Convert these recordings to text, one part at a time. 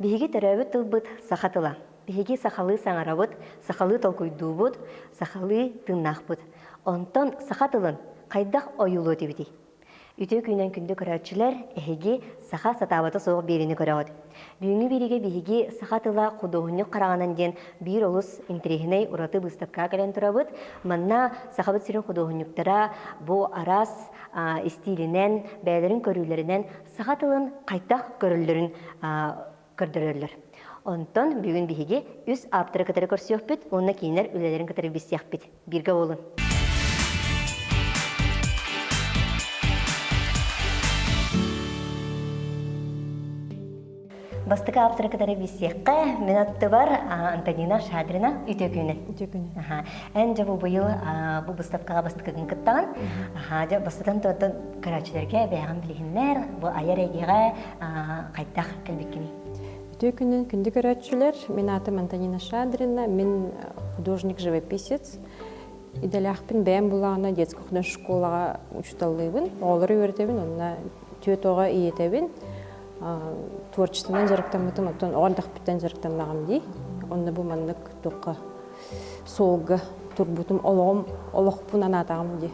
Биһиги төрөөбүт тылбыт саха тыла. Биһиги сахалыы саҥарабыт, сахалыы толкуйдуубут, сахалыы тыыннаахпыт. Онтон саха тылын хайдах ойуулуо этибитий? Үтүө күнүнэн күндү көрөөччүлэр, эһиги саха сатаабата суох биэриини көрөҕүт. Бүгүҥҥү биэриигэ биһиги саха тыла худуоһунньук хараҕынан диэн биир олус интэриэһинэй ураты быыстапкаҕа кэлэн турабыт. Манна Сахабыт сирин худуоһунньуктара бу араас истиилинэн, бэйэлэрин көрүүлэринэн саха тылын хайдах көрөллөрүн көрдөрөллөр. Онтон бүгүн биһиги үс ааптары кытары көрсүөхпүт уонна кинилэр үлэлэрин кытары билсиэхпит. Бииргэ буолун. Бастакы ааптары кытары билсиэххэ, мин аттыбар Антонина Шадрина үтүө күнү. Үтүө күнү. Эн дьэ бу быйыл бу быыстапкаҕа бастакыгын кыттаҕын. Дьэ бастатан туран көрөөччүлэргэ бэйэҕин билиһиннэр, бу айар эйгэҕэ хайдах кэлбиккиний? Үтүө күнүн күндү көрөөччүлэр, мин аатым Антонина Шадрина, мин художник-живописец. Идэлээхпин бэйэм булаҕына детскай художественнай школаҕа учууталлыыбын, оҕолору үөрэтэбин, онно түөрт оҕо иитэбин. Творчествонан дьарыктаммытым, оттон оҕо эрдэхпиттэн дьарыктаннаҕым дии. Онно бу маннык туохха суолга турбутум, олоҕум, олохпун анаатаҕым дии.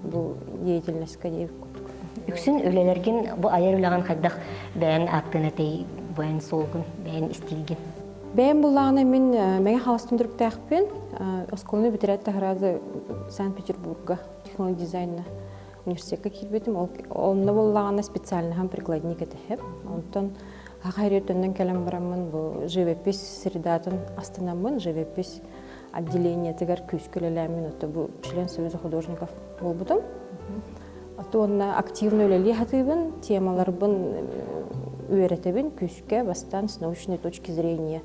Бу деятельностька диэбит курдук. Үксүн үлэлэргин, бу айар үлэҕин хайдах бэйэн ааттыын этэй, бэйэн суолгун, бэйэн истиилгин? Бэйэм буллаҕына мин Мэҥэ Хаҥаластан төрүттээхпин. Оскуоланы бүтэрээт таһараады Санкт-Петербурга технология дизайна университекка киирбитим. Ол онно буоллаҕына специальноһым прикладник этэ. Онтон Аха төннөн кэлэн бараммын бу живопись средатын астынаммын, живопись отделениетыгар күүскэ үлэлээммин, ото бу член Союза художников буолбутум. Ото уонна активно үлэлии сатыыбын, темаларбын үөрэтэбин күүскэ, бастаан с научной точки зрения,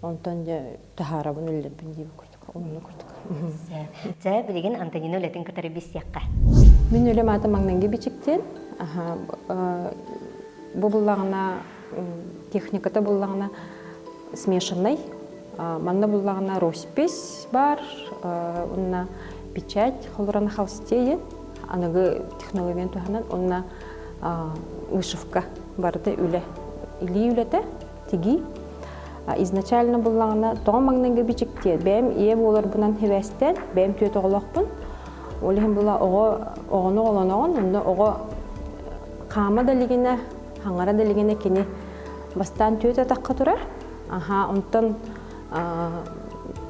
онтон дьэ таһаарабын үлэлэрбин диэбит курдук, онно курдук. Чэ, билигин Антонина үлэтин кытары билсиэххэ. Мин үлэм аата маҥнайгы бичиктиэн. Бу буллаҕына техниката буллаҕына смешанный. Манна буллаҕына роспись бар, уонна печать холорон холсте аныгы технологияны туһанан уонна вышивка барыта үлэ илии үлэтэ тигии. Изначально буллаҕына тоҕо маҥнайгы бичиктиэ бэйэм ийэ буоларбынан сибээстээн бэйэм түөрт оҕолоохпун. Ол иһин була оҕо оҕону оҕолоноҕун онно оҕо хаама да илигинэ, хаҥара да илигинэ кини бастаан түөрт атахха турар. Аха, онтон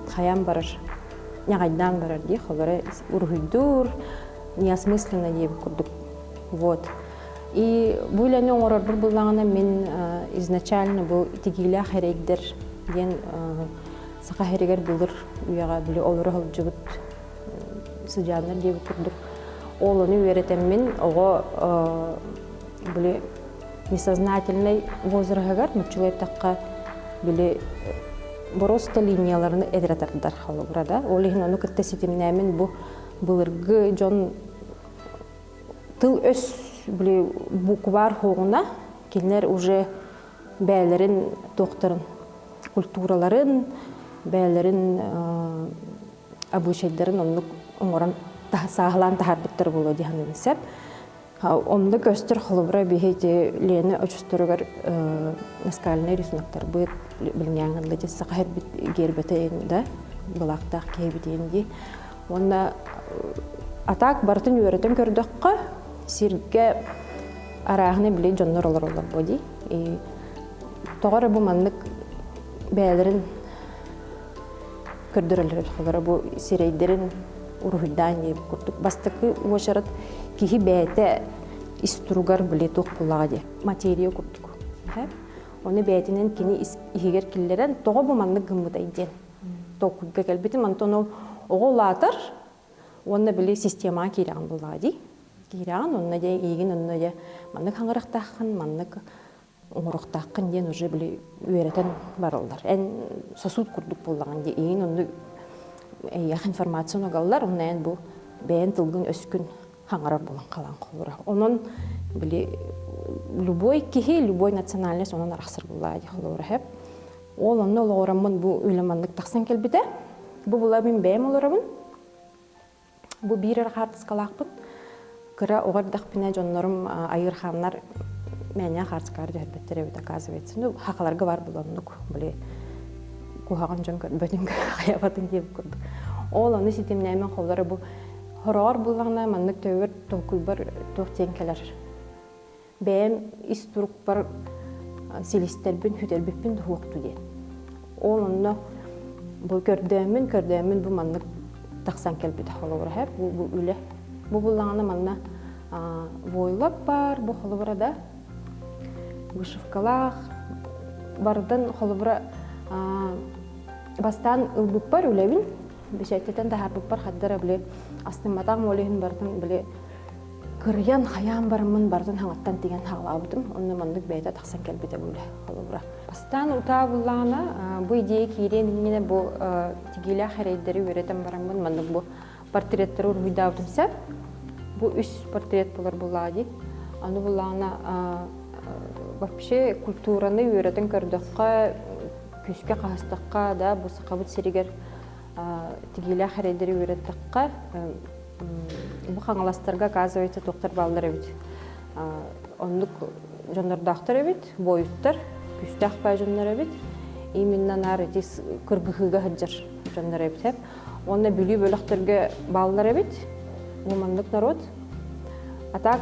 хайаан барар, ньаҕайдаан барар дии, холоро уруһуйдуур, неосмысленно диэбит курдук. Вот. И бу үлэни оҥорорбор буллаҕына мин изначально бу тигиилээх эрэйдэр диэн саха сиригэр былыр үйэҕэ били олоро сылдьыбыт сыдьааннар диэбит курдук ол ону үөрэтэммин оҕо били несознательнай возраһыгар нуччалыы эттэххэ били просто линияларын эдэрэ тардар холобура да ол иһин ону кытта ситимнээмин бу былыргы дьон тыл-өс били буквар хоҕуна кинилэр уже бэйэлэрин туохтарын культураларын бэйэлэрин обычайдарын оннук оҥорон сааһылаан таһаарбыттар буолуо дии саныыбын сөп. Онно көстөр холобура биһи ити Лена очусторугар наскальнай рисунактарбыт билиҥҥээҥ ылла саха хэрбит гербэтэ да былаахтаах киһибитин дии. Уонна атаак барытын үөрэтэн көрдөххө сиргэ арааһына били дьоннор олороллор буо дии. И тоҕо эрэ бу маннык бэйэлэрин көрдөрөллөр холоро бу сирэйдэрин уруһуйдаан диэбит курдук бастакы уочарат киһи бэйэтэ ис туругар били туох буоллаҕа дии материя курдук ону бэйэтинэн кини иһигэр киллэрэн тоҕо бу маннык гыммытай диэн толкуйга кэлбитим онтон ол оҕо улаатар уонна били системаҕа киирэҕин буоллаҕа дии киирэҕин онно дьэ эйигин онно дьэ маннык хаҥырахтааххын маннык оҥоруохтааххын диэн уже били үөрэтэн бараллар. Эн сосуд курдук буоллаҕын дии, иин онну эйиэхэ информацияны угаллар, онно эн бу бэйэн тылгын өскүн хаҥарар буолан халаан холура. Онон били любой киһи, любой национальность онон арахсар буоллаа дии холура хэп. Ол онно олоҕураммын бу үлэ маннык тахсан кэлбитэ. Бу була мин бэйэм олоробун. Бу биир эрэ хаартыскалаахпын. Кыра оҕо эрдэхпинэ дьоннорум айыырхааннар Мээнэ хаартыскаҕар түһэрбэттэр эбит, оказывается. Ну, хахаларга бар була оннук, били куһаҕан дьон көрбөтүн, хайабатын диэбит курдук. Ол ону ситимнээмэн холлоро бу хороҕор буллаҕына маннык төбөбөр толкуйбар туох диэн кэлэр. Бэйэм ис турукпар силистэрбин сүтэрбиппин туһуохту диэн. Ол онно бу көрдөөммүн, көрдөөммүн бу маннык тахсан кэлбитэ холобура һэ бу, бу үлэ. Бу буллаҕына манна войлок баар, бу холобура да вышивкалаах барытын холобура бастаан ылбыппар үлэбин бэчээттэтэн таһаарбыппар хаддара били астымматаҕым ол иһин барытын били кырыйан хайаан бараммын барытын хаҥаттан тигэн хаалаабытым онно маннык бэйэтэ тахсан кэлбитэ бу үлэ холобура бастаан утаа буллаҕына бу идея киириэн иннинэ бу тигиилээх эрэйдэри үөрэтэн бараммын маннык бу портреттары уруһуйдаабытым сөп бу үс портрет булар буллаҕа дии аны буллаҕына вообще культураны үөрэтэн көрдөххө күүскэ хаһыстахха да бу сахабыт сиригэр тигиилээх эрэйдэри үөрэттэххэ бу хаҥаластарга оказывается туохтар бааллар эбит оннук дьоннордоохтор эбит буойуттар күүстээх баай дьоннор эбит именно наар ити кыргыһыыга сылдьар дьоннор эбит уонна Бүлүү бөлөхтөргө бааллар эбит бу маннык народ а так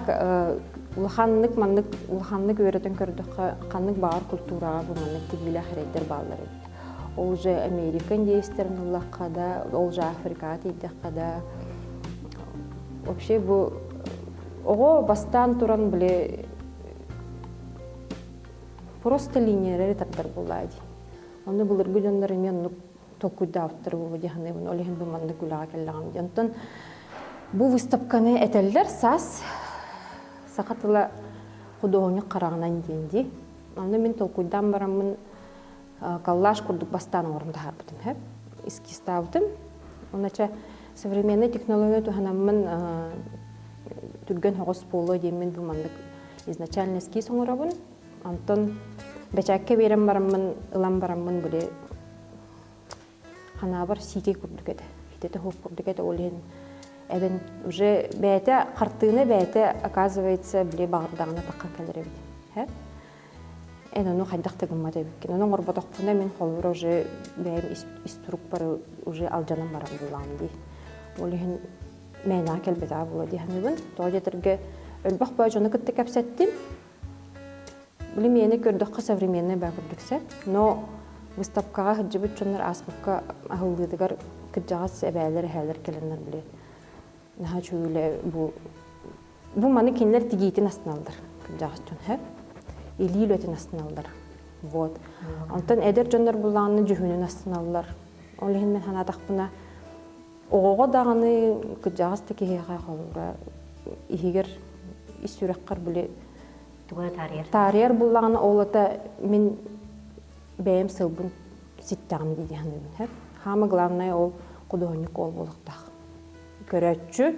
улаханнык маннык улаханнык үөрэтэн көрдөххө ханнык баҕар культураҕа бу маннык тигиилээх эрэйдэр бааллар эбит Ол же Америка индейстэрин ыллахха да, ол же Африкаҕа тиийдэххэ да, вообще бу оҕо бастаан туран били просто линиялары тардар буоллаа дии. Онно былыргы дьоннор эмиэ оннук толкуйдаабыттар буолуо дии саныыбын. Ол иһин бу маннык үлэҕэ кэллэҕим дии. Онтон бу выставканы этэллэр саас саха тыла худуоһунньук хараҕынан диэн дии. Онно мин толкуйдаан бараммын коллаж курдук бастаан оҥорон таһаарбытым сөп эскизтаабытым уонна чэ современный технология туһанаммын түргэн соҕус буолуо диэммин бу маннык изначально эскиз оҥоробун онтон бэчээккэ биэрэн бараммын ылан бараммын били ханаабар сиикэй курдук этэ хитэтэ суох курдук этэ ол иһин эбэн уже бэйэтэ хартыына бэйэтэ оказывается били баҕардаҕына таххан кэлэр эбит Эн ону хайдах да гыммат эбиккин. Ону оҥорботохпуна мин холобура уже бэйэм ис турукпар уже алдьанан баран буллаҕым дии. Ол иһин мээнэҕэ кэлбэтэҕэ буолуо дии саныыбын. Тоҕо диэтэргэ өлбөх баа дьону кытта кэпсэттим. Били миэнэ көрдөххө современный баа курдук сөп. Но выставкаҕа сылдьыбыт дьоннор ааспыкка аһыллыытыгар кырдьаҕас эбээлэр эһээлэр кэлэннэр били наһаа үчүгэй бу Бу маны кинилэр тигиитин астыналлар. Кырдьаҕас дьон сөп. Илии үлэтин астыналлар. Вот. Онтон эдэр дьоннор буллаҕына дьүһүнүн астыналлар. Ол иһин мин санаатахпына оҕоҕо даҕаны кырдьаҕас да киһиэхэ холобура иһигэр ис сүрэххэр били тугу таарыйар таарыйар буллаҕына ол ата мин бэйэм сылбын ситтэҕим дии саныыбын сөп. Хаама главное ол худуоһунньук ол буолуохтаах. Көрөөччү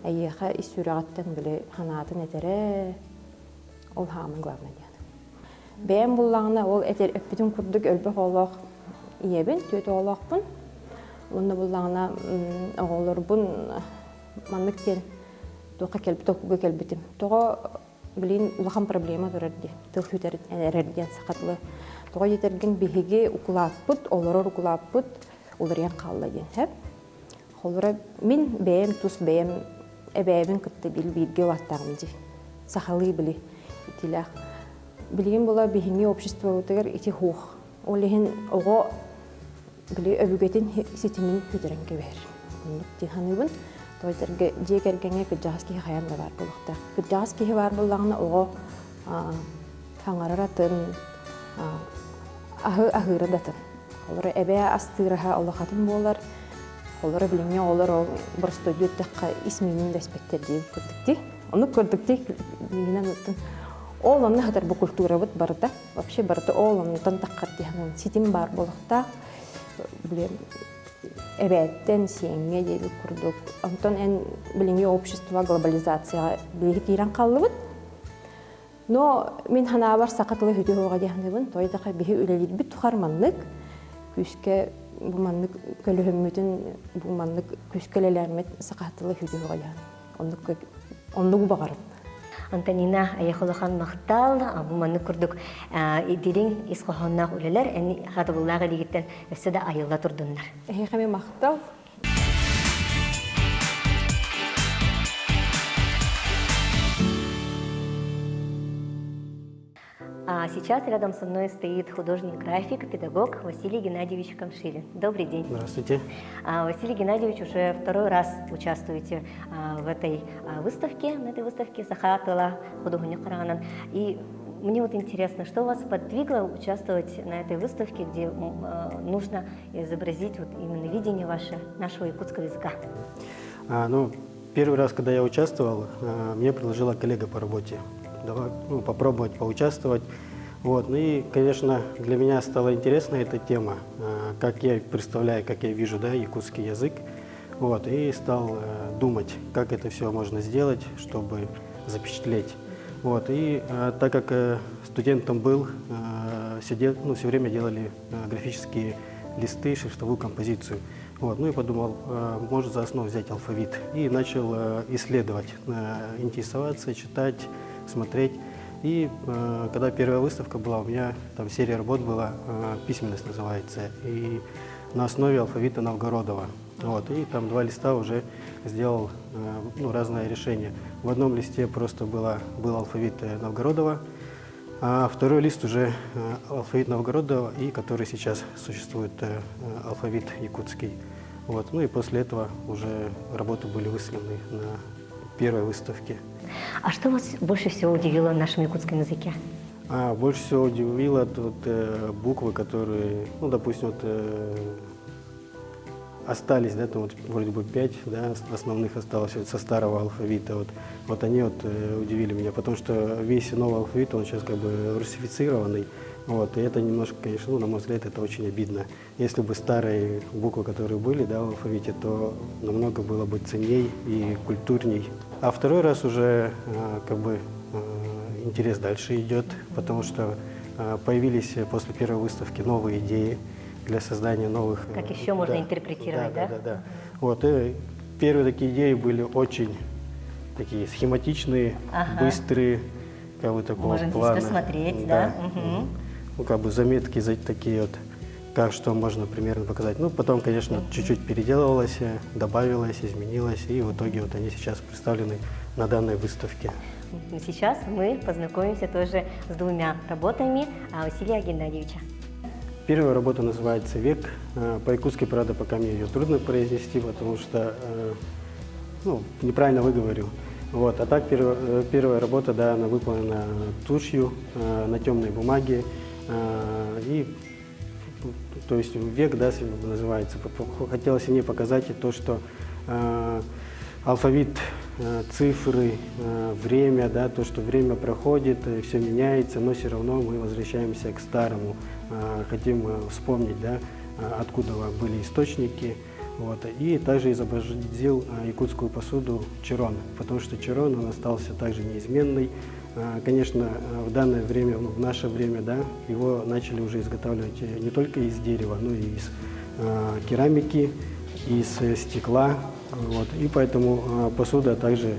эйиэхэ ис сүрэҕиттэн били санаатын этэрэ ол хааман главное диэн. Бэйэм буллаҕына ол этэр эппитин курдук элбэх оҕолоох ийэбин, түөрт оҕолоохпун. Уонна буллаҕына оҕолорбун маннык диэн туохха кэлбит толкуйга кэлбитим. Тоҕо билин улахан проблема турар дии тыл сүтэр эрэр диэн саха тылы. Тоҕо диэтэргин биһиги укулааппыт, олорор укулааппыт уларыйан хаалла диэн сөп. Холобура, мин бэйэм тус бэйэм эбээбин кытта бииргэ улааттаҕым дии. Сахалыы били итилээх. Билигин була биһиҥҥи обществобытыгар ити хуох. Ол иһин оҕо били өбүгэтин ситимин сүтэрэн кэбиһэр. Оннук дии саныыбын. Тоҕо дьиэ кэргэҥҥэ кырдьаҕас киһи хайаан да баар буолуохтаах. Кырдьаҕас киһи баар буоллаҕына оҕо хаҥарар атын, аһы аһыыра да атын. Олоро эбээ астыыраһа олох атын буолар. Олоро билиҥҥи оҕолор ол боростуойдуу эттэххэ ис миинин да испэттэр диэбит курдук дии. Оннук курдук дии миигинэн оттон ол онно сытар бу культурабыт барыта вообще барыта ол оннуттан таххар дии саныыбын. Ситим баар буолуохтаах. Блин эбээттэн сиэҥҥэ диэбит курдук. Онтон эн билиҥҥи общество глобализацияҕа биһиги киирэн хааллыбыт. Но мин санаабар саха тыла үтүө уоҕа дии саныыбын. Тоҕо диэтэххэ биһи үлэлиирбит тухары маннык күүскэ бу маннык көлөһүммүтүн бу маннык күүскэ үлэлээммит саха тыла үтүө уоҕа дии оннук оннугу баҕарым. Антонина айах улахан махтал. Бу маннык курдук дириҥ ис хоһоонноох үлэлэр эн хатыбыллаах илиигиттэн өссө да айылла турдуннар. Эһиэхэ махтал. А сейчас рядом со мной стоит художник-график, педагог Василий Геннадьевич Камшилин. Добрый день. Здравствуйте. Василий Геннадьевич уже второй раз участвуете в этой выставке, на этой выставке Саха тыла худуоһунньук хараҕынан. И мне вот интересно, что вас подвигло участвовать на этой выставке, где нужно изобразить вот именно видение ваше нашего якутского языка? Ну, первый раз, когда я участвовал, мне предложила коллега по работе давай, ну, попробовать поучаствовать. Вот. Ну и, конечно, для меня стала интересна эта тема, как я представляю, как я вижу, да, якутский язык. Вот. И стал думать, как это все можно сделать, чтобы запечатлеть. Вот. И так как студентом был, сидел, ну, все время делали графические листы, шрифтовую композицию. Вот. Ну и подумал, может за основу взять алфавит. И начал исследовать, интересоваться, читать, смотреть. И когда первая выставка была, у меня там серия работ была, «Письменность» называется, и на основе алфавита Новгородова. Вот, и там два листа уже сделал ну, разное решение. В одном листе просто был алфавит Новгородова, а второй лист уже алфавит Новгородова, и который сейчас существует, алфавит якутский. Вот. Ну и после этого уже работы были выставлены на первой выставке. А что вас больше всего удивило в нашем якутском языке? Больше всего удивило тут буквы, которые, ну, допустим, вот, остались, да, там вот вроде бы 5, да, основных осталось вот со старого алфавита. Вот, вот они вот удивили меня, потому что весь новый алфавит, он сейчас как бы русифицированный, вот, и это немножко, конечно, ну, на мой взгляд, это очень обидно. Если бы старые буквы, которые были, да, в алфавите, то намного было бы ценней и культурней. А второй раз уже как бы интерес дальше идет, потому что появились после первой выставки новые идеи для создания новых... Как еще можно интерпретировать, да? Да, да, да. Вот, и первые такие идеи были очень такие схематичные, быстрые, как бы такого Можем здесь плана. посмотреть, да? Да. Мгм. Ну, как бы заметки такие вот, как что можно примерно показать. Ну, потом, конечно, чуть-чуть переделывалось, добавилось, изменилось, и в итоге вот они сейчас представлены на данной выставке. Сейчас мы познакомимся тоже с двумя работами Василия Геннадьевича. Первая работа называется «Век». По-якутски, правда, пока мне ее трудно произнести, потому что ну, неправильно выговорю. Вот. А так первая работа, да, она выполнена тушью на темной бумаге. И, то есть век, да, называется. Хотелось мне показать и то, что алфавит, цифры, время, да, то, что время проходит, все меняется, но все равно мы возвращаемся к старому. Хотим вспомнить, да, откуда были источники. Вот. И также изобразил якутскую посуду чорон, потому что чорон, он остался также неизменный. Конечно, в данное время, ну, в наше время, да, его начали уже изготавливать не только из дерева, но и из керамики, из стекла. Вот. И поэтому посуда также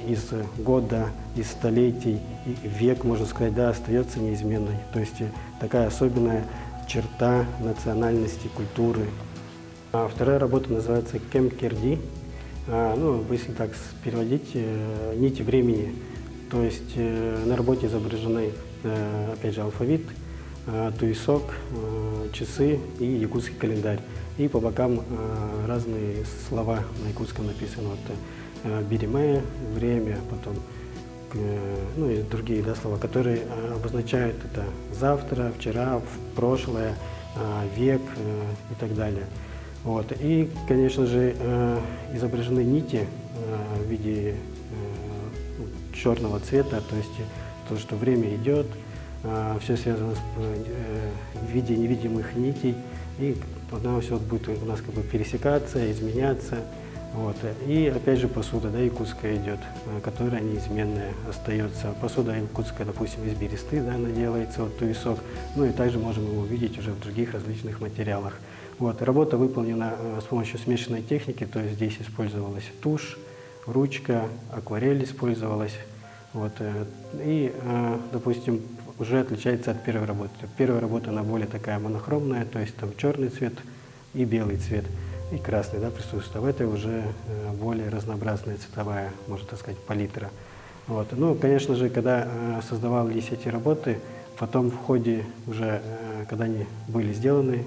из года, из столетий, и век, можно сказать, да, остается неизменной. То есть такая особенная черта национальности, культуры. А вторая работа называется «Кэм кэрдии». Ну, если так переводить, нити времени. То есть на работе изображены, опять же, алфавит, туесок, часы и якутский календарь. И по бокам разные слова на якутском написаны. Вот, бириэмэ, время, потом, ну и другие, да, слова, которые обозначают это завтра, вчера, в прошлое, век и так далее. Вот. И, конечно же, изображены нити в виде черного цвета, то есть то, что время идет, все связано в виде невидимых нитей, и она все будет у нас как бы пересекаться, изменяться. Вот. И опять же посуда, да, якутская идет, которая неизменная остается. Посуда якутская, допустим, из бересты, да, она делается, вот туесок. Ну и также можем его увидеть уже в других различных материалах. Вот. Работа выполнена с помощью смешанной техники, то есть здесь использовалась тушь, ручка, акварель использовалась. Вот. И, допустим, уже отличается от первой работы. Первая работа, она более такая монохромная, то есть там черный цвет и белый цвет, и красный, да, присутствует. А в этой уже более разнообразная цветовая, можно так сказать, палитра. Вот. Ну, конечно же, когда создавались эти работы, потом в ходе уже, когда они были сделаны,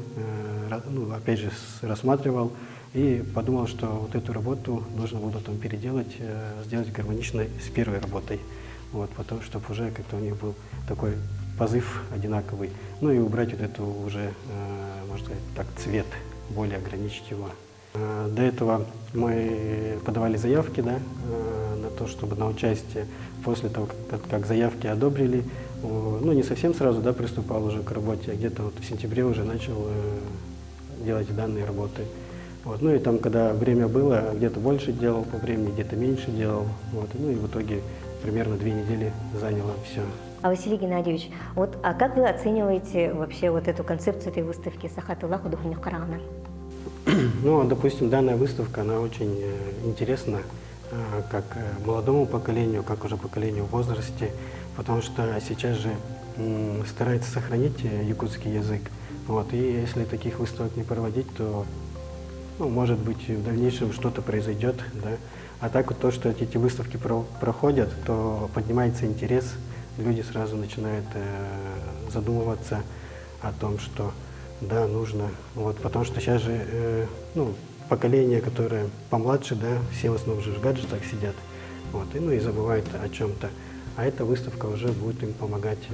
ну, опять же, рассматривал и подумал, что вот эту работу нужно было там переделать, сделать гармоничной с первой работой. Вот, потом, чтобы уже как-то у них был такой позыв одинаковый. Ну и убрать вот эту уже, можно сказать, так, цвет, более ограничить его. До этого мы подавали заявки, да, на то, чтобы на участие. После того, как заявки одобрили, ну не совсем сразу, да, приступал уже к работе, а где-то вот в сентябре уже начал делать данные работы. Вот. Ну и там, когда время было, где-то больше делал по времени, где-то меньше делал. Вот. Ну и в итоге примерно 2 недели заняло все. А Василий Геннадьевич, вот а как вы оцениваете вообще вот эту концепцию этой выставки «Саха тыла худуоһунньук хараҕынан»? Ну, допустим, данная выставка, она очень интересна как молодому поколению, как уже поколению в возрасте, потому что сейчас же стараются сохранить якутский язык. Вот, и если таких выставок не проводить, то, ну, может быть, в дальнейшем что-то произойдет, да. А так вот то, что эти выставки проходят, то поднимается интерес, люди сразу начинают задумываться о том, что да, нужно. Вот, потому что сейчас же ну, поколение, которое помладше, да, все в основном же в гаджетах сидят, вот, и, ну, и забывают о чем-то. А эта выставка уже будет им помогать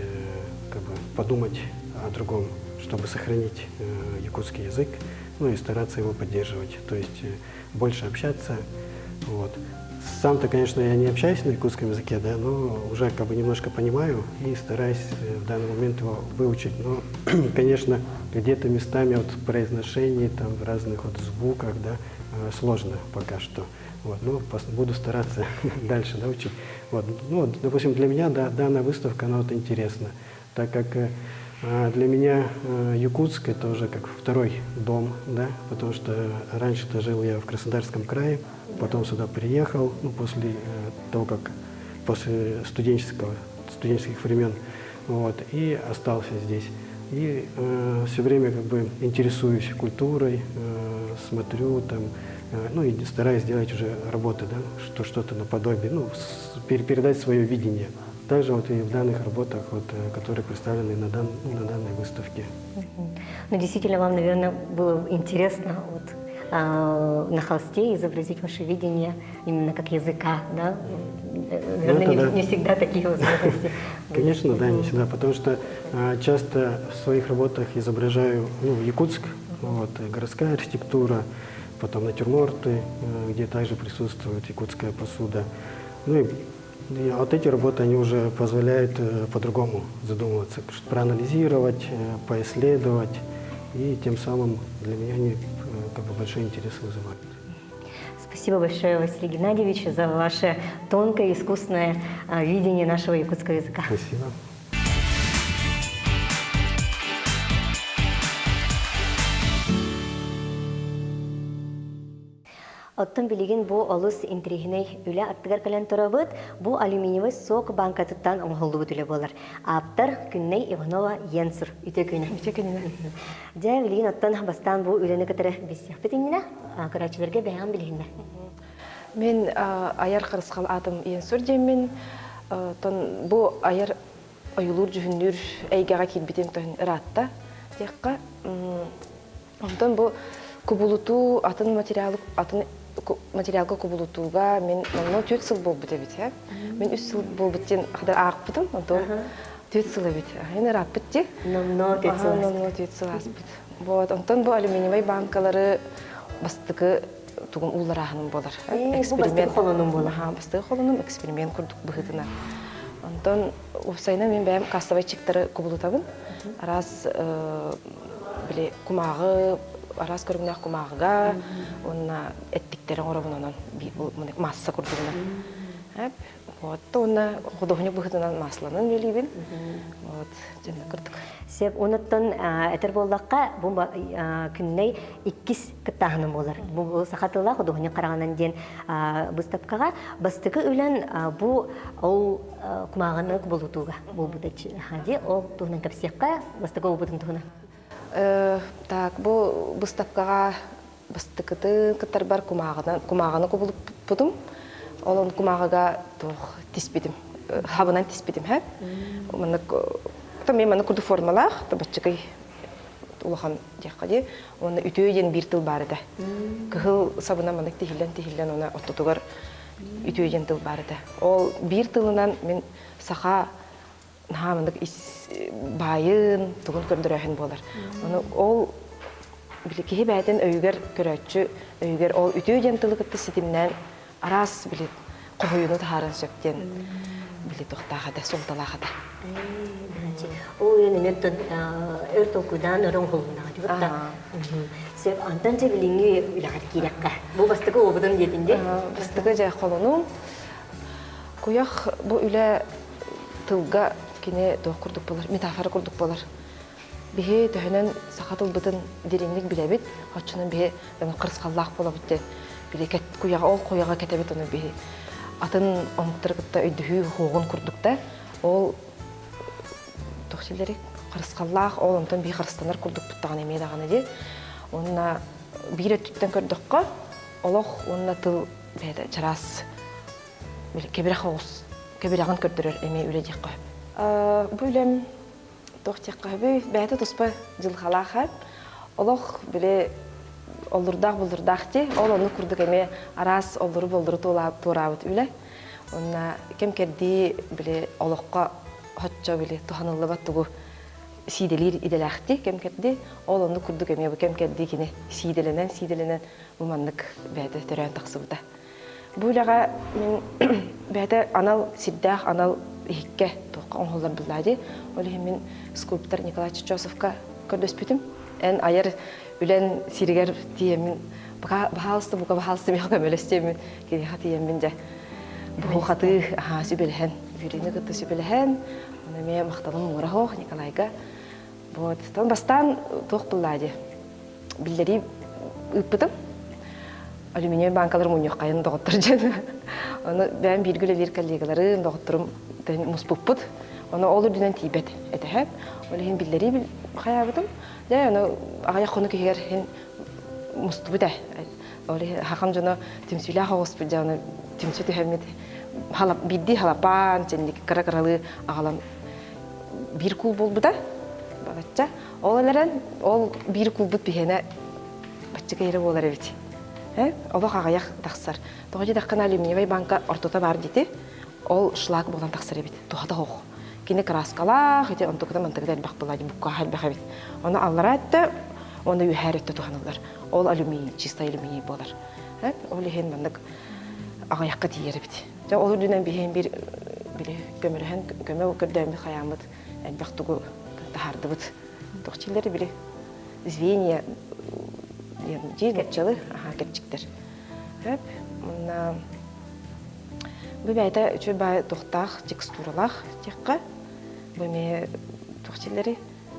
как бы подумать о другом, чтобы сохранить якутский язык, ну и стараться его поддерживать, то есть больше общаться. Вот. Сам-то, конечно, я не общаюсь на якутском языке, да, но уже как бы немножко понимаю и стараюсь в данный момент его выучить. Но, конечно, где-то местами вот в произношении, там, в разных вот звуках, да, сложно пока что. Вот, но буду стараться дальше, да, учить. Вот. Ну, вот, допустим, для меня, да, данная выставка, она вот интересна, так как для меня Якутск – это уже как второй дом, да, потому что раньше-то жил я в Краснодарском крае, потом сюда приехал, ну, после того, как после студенческих времен, вот, и остался здесь. И все время как бы интересуюсь культурой, смотрю там, ну и стараюсь делать уже работы, да, что что-то наподобие, ну, передать свое видение. Также вот и в данных работах, вот, которые представлены ну, на данной выставке. Ну, действительно, вам, наверное, было интересно вот, на холсте изобразить ваше видение именно как языка, да? Наверное, Ну, это не, да. не всегда такие возможности. Конечно, да, не всегда, потому что часто в своих работах изображаю, ну, Якутск, вот, городская архитектура, потом натюрморты, где также присутствует якутская посуда. Ну и вот эти работы, они уже позволяют по-другому задумываться, проанализировать, поисследовать, и тем самым для меня они как бы большой интерес вызывают. Спасибо большое, Василий Геннадьевич, за ваше тонкое, искусное видение нашего якутского языка. Спасибо. Оттон билигин бу олус интэриэһинэй үлэ аттыгар кэлэн турабыт, бу алюминиевый сок банкатыттан оҥоһуллубут үлэ буолар. Ааптар Күннэй Иванова Енсур. Үтүө күнүнэн. Үтүө күнүнэн. Дьэ, билигин оттон бастаан бу үлэни кытары билсиэхпит иннинэ, көрөөччүлэргэ бэйэҕин билиһиннэр. Мин айар харысхал аатым Енсур диэммин, тон бу айар ойуулуур дьүһүннүүр эйгэҕэ киирбитим тоһун ыраатта диэххэ. Онтон бу кубулутуу атын материалы атын материалга кубулутууга мин номнуо 4 сыл буолбут эбит. Мин 3 сыл буолбут диэн хадar аахпытым, онтон 4 сыл эбит. Эн ырааппыт дии. Номнуо 4 сыл. Номнуо 4 сыл ааспыт. Вот, онтон бу алюминиевай банкалары бастакы тугум уулларааһыным буолар. Бу бастакы холонуум буолар. Бастакы холонуум эксперимент курдук быһыытынан. Онтон уопсайынан мин бэйэм кассовай чектары кубулутабын. Араас били кумааҕы араас көрүҥнээх кумааҕыга, уонна эттиктэри оҥоробун онон масса курдугунан. Вот, уонна худуоһунньук быһыытынан масланан үлэлиибин. Вот, дьэнэ курдук. Сөп, онуттан этэр буоллахха, бу күннэй иккис кыттааһыным буолар. Бу саха тыла худуоһунньук хараҕынан диэн быыстапкаҕа бастакы үлэн бу ол кумааҕыны кубулутууга буолбута дии. Ол туһунан кэпсиэххэ, бастакы уопутун туһунан. Так, бу быыстапкаҕа бастакытын кыттарбар кумааҕынан кумааҕыны кубулуппутум. Ол он кумааҕыга туох тиспитим, хабынан тиспитим һэ. Маннык мен маннык курдук формалаах, табаччыкый улахан диэххэ дии. Уонна үтүө диэн биир тыл баар этэ. Кыһыл сабынан маннык тиһиллэн-тиһиллэн уонна ортотугар үтүө диэн тыл баар этэ. Ол биир тылынан мин саха наһаа маннык ис баайын, тугун көрдөрөөһүн буолар. Ону ол били киһи бэйэтин өйүгэр көрөөччү өйүгэр ол үтүө диэн тылы кытта ситимнээн араас били хоһуйууну таһааран сөп диэн били туохтаах этэ, суолталаах этэ. Ол үйэн эмиэ өр толкуйдаан өр оҥоһулуннаҕа дьыбытта. Сөп, антон дьэ билиҥҥи үлэҕэр киирэххэ. Бу бастакы опытым диэтин дии. Бастакы дьэ холонуум. Куйах бу үлэ тылга кини туох курдук буолар, метафора курдук буолар. Биһи төһөнөн саха тылбытын дириҥник билэбит, оччонон биһи харысхаллаах буолабыт диэн били куйаҕа ол куйаҕа кэтэбит ону биһи атын омуктары кытта өйдөһүү хуоҕун курдук да ол туох силлэри харысхаллаах ол онтон биһи харыстанар курдукпут даҕаны эмиэ даҕаны дии уонна биир өттүттэн көрдөххө олох уонна тыл бэйэтэ чараас кэбирэх оҕус кэбирэҕин көрдөрөр эмиэ үлэ диэххэ сөп. Бу үлэм туох диэххэ сөбүй бэйэтэ туспа дьылҕалаах олох били оллурдаах буллурдаах дии ол оннук курдук эмиэ араас оллуру-боллуру туораабыт үлэ уонна кэм-кэрдии били олоххо хоччо били туһаныллыбат тугу сиидэлиир идэлээхтии кэм-кэрдии ол оннук курдук эмиэ бу кэм-кэрдии кини сиидэлэнэн сиидэлэнэн бу маннык бэйэтэ төрөөн тахсыбыта Бу үлэҕэ мин бэйэтэ анал сирдээх, анал иһиккэ туохха оҥоһуллар буоллаа дии. Ол иһин мин скульптор Николай Чичосовка көрдөспүтүм. Эн айар үлэн сиригэр тиийэммин, баһаалыста, бука баһаалыста миэхэ көмөлөс диэммин, киниэхэ тиийэммин дьэ буһуу-хатыы сүбэлэһэн, Юрийны кытта сүбэлэһэн, ону эмиэ махталым муора суох Николайга. Вот. Бастаан туох буоллаа дии биллэрии ыыппытым. Алюминиевай банкалар мунньуоххайын доҕоттор дьэн. Ону бэйэм бииргэ үлэлиир коллегаларым, доҕотторум муспуппут. Ону ол үрдүнэн тиийбэт этэһэ. Ол иһин биллэрии хайаабытым. Дьэ, ону аҕыйах хонук иһигэр иһин мустубут ээ. Ол иһин хахам дьоно түмсүүлээх оҕуспут дьэ ону түмсүү түһэммит биирдии халапаан, чэнник кыра-кыралыы аҕалан биир куул буолбута балачча. Ол эрэн ол биир куулбут биһиэнэ бачча кэйэрэ буолар эбит. Э? Олох аҕыйах тахсар. Тоҕо диэтэххинэ алюминиевай банка ортото баар дити. Ол шлак буолан тахсар эбит. Туһата суох. Кини краскалаах, ити онтукута мантыкыта элбэх буолла, буккааһа элбэх эбит. Ону аллараа өттө, уонна үөһээ өттө туһаныллар. Ол алюминий, чистай алюминий буолар. Э? Ол иһин маннык аҕыйахха тиийэр эбит. Дьэ ол үрдүнэн биһиэн бир били көмөлөһөн көмө көрдөөммүт хайааммыт элбэх тугу таһаардыбыт. Туох дииллэри били звенья дии кэпчалы аха кэпчиктэр. Хөп мунна бу бэйэтэ үчүгэй баай туохтаах текстуралаах диэххэ бу эмиэ туох дииллэри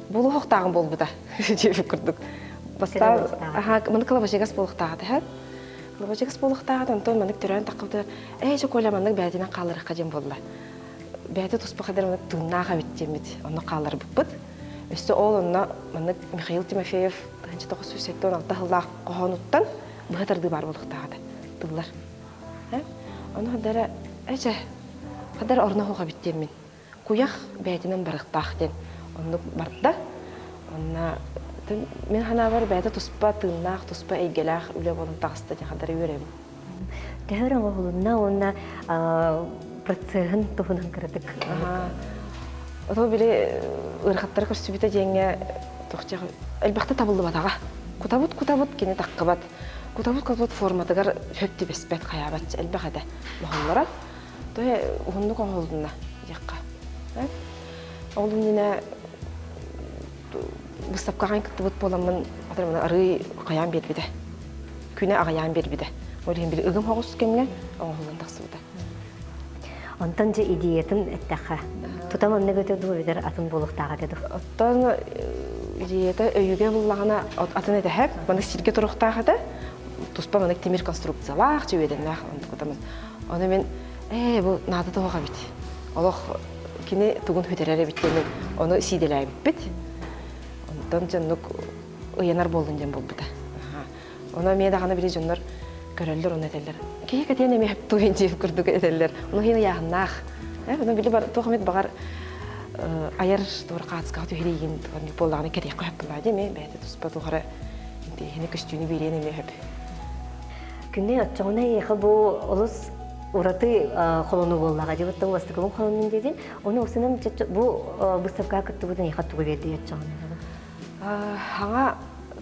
буолуохтааҕым буолбута диэбит курдук. Бастаан аха маны кылабачыгас буолуохтааҕа тэһэ. Кылабачыгас буолуохтааҕа онтон маннык төрөөн таххыбыта ээ чэ Коля маннык бэйэтинэн хаалларыахха диэн буолла. Бэйэтэ туспа хадыр маннык тыыннаах эбит диэммит онно хаалларбыппыт. Өссө ол онно маннык Михаил Тимофеев 1976 сыллаах хоһоонуттан быһа тардыы баар буолуохтаах этэ тыллар. Ону хадара эчэ хадара орно суох эбит диэммин куйах бэйэтинэн барыахтаах диэн оннук барда. Онно мин санаабар бэйэтэ туспа тыыннаах, туспа эйгэлээх үлэ буолан таҕыста диэн хадары үөрэбин. Төһө эрэ оҥоһулунна уонна процеһын туһунан кыратык. Ото били ыарахаттары көрсүбүтэ диэҥҥэ туох элбэхтэ табыллыбатаҕа. Кутабыт кутабыт кини таххыбат. Кутабыт кутабыт форматыгар сөп түбэспэт хайаабат элбэх этэ моһоллоро. То уһуннук оҥоһулунна диэххэ. Ол иннинэ быыстапкаҕа кыттыбыт буоламмын арыый хайаан биэрбитэ. Күнэ аҕыйаан биэрбитэ. Ол иһин били ыгым соҕус кэмҥэ оҥоһуллан тахсыбыта. Онтон дьэ идеятын эттэххэ, тута маннык өтө дуу эбэтэр атын буолуохтаах этэ дуу? Оттон идеята өйүгэ буллаҕына атын этэһэп, маннык сиргэ туруохтаах этэ. Туспа маннык тимир конструкциялаах, чүөдэннээх онтукутамын. Ону мин ээ бу наада туох эбит. Олох кини тугун хүтэрэр эбит диэн ону сиидэлээбиппит. Онтон дьоннук ыйанар буоллун диэн буолбута. Ону эмиэ даҕаны били дьоннор көрөллөр уонна этэллэр. Киһи кэтиэн эмиэ тугун диэн курдук этэллэр. Ону иһин ыйааһыннаах. Ону били туох эмит баҕар айар туор хаацкаҕа түһэриигин буоллаҕына кэтиэххэ сөп буоллаа дии эмиэ бэйэтэ туспа туох эрэ интиэһини көстүүнү биэриэн эмиэ сөп. Күннэй оччоҕуна эйиэхэ бу олус ураты холону буоллаҕа дии оттон бастакыбын холоннум диэтин ону осунан бу выставкаҕа кыттыбытын эйиэхэ тугу биэрдий оччоҕуна Хаҥа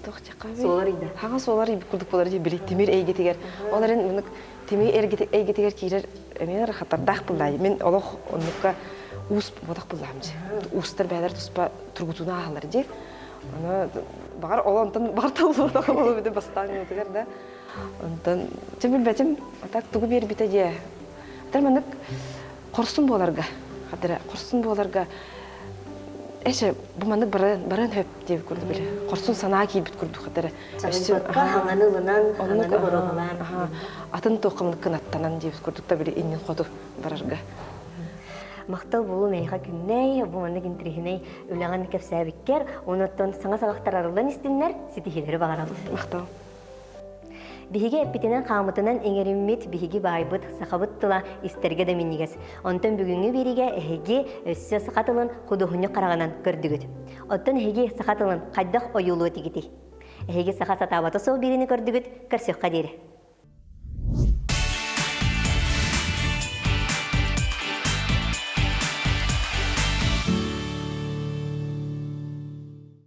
туох Суолар ыйда. Хаҥа суолар курдук буолар дии били тимир эйгэтигэр. Ол эрэн мынык тимир эйгэтигэр киирэр эмиэ хатардаах буллаай. Мин олох оннукка уус буотах буллаам дии. Уустар бээлэр туспа тургутууну ааһаллар дии. Аны баҕар ол онтон баҕар толлуотах болу бастаан минутугар да. Онтон чэ билбэтим а так тугу биэрбитэ дии. Атар маннык хорсун буоларга хатара хорсун буоларга эше бу маннык баран баран хөп диэбит курдук биле хорсун санаа киирбит курдук хатара өссө хаҥаны ылынан хаҥаны боруобалаан атын туохха кынаттанан диэбит курдук та били иннин хоту барарга Махтал буолун эйиэхэ күннэй, бу маннык интириэһинэй үлэҕин кэпсээбиккэр, онуттан саҥа саҕахтар арыллан истиннэр, ситиһиилэри баҕарабыт. Махтал. Биһиги эппитинэн-хааммытынан иҥэриммит биһиги баайбыт сахабыт тыла истэргэ да минньигэс. Онтон бүгүҥҥү биэриигэ эһиги өссө саха тылын худуоһунньук хараҕынан көрдүгүт. Оттон эһиги саха тылын хайдах ойуулуо этигитий? Эһиги саха сатаабата суох биэриини көрдүгүт, көрсүөххэ диэри.